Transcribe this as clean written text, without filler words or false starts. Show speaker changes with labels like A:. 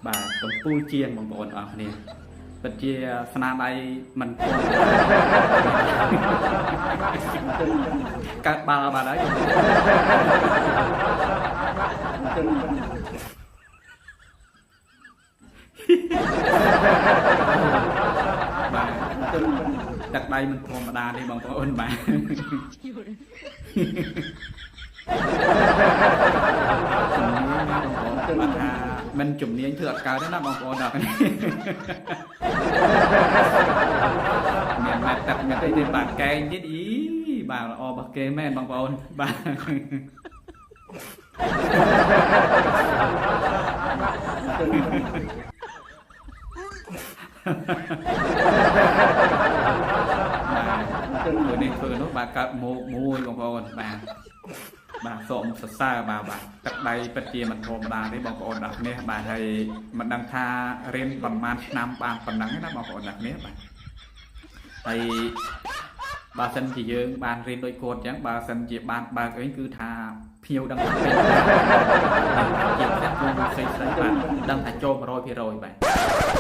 A: បាទកំពូលជាងបងប្អូនអរគ្នាពិតជាស្នាដៃមិនធម្មតាកើតបាល់បាទហើយបាទទឹកដៃមិនធម្មតាទេបងប្អូនបាទជំនាញណាបងប្អូនបាទថាមិនជំនាញធ្វើអត់កើតទេណាបងប្អូនដល់នេះមានម៉ែទឹកមានអីទេបាទកែងទៀតអីបាទល្អរបស់គេមែនបងប្អូនបាទបាទធ្វើនេះធ្វើនោះបាទកើតម៉ោកមួយបងប្អូនបាទបាទសូមសរសើរបាទបាទទឹកដៃពិតជាមិនធម្មតាទេបងប្អូនដល់គ្នាបាទហើយមិនដឹងថារៀនប្រហែលឆ្នាំបានប៉ុណ្ណឹងទេណាបងប្អូនដល់គ្នាបាទហើយបើសិនជាយើងបានរៀនដូចគាត់អញ្ចឹងបើសិនជាបានបើកអីគឺថាភ្ញៀវដឹងថាពេញជាពិសេសគូស្រីស្រីបាទដឹងថាចូល100%បាទ។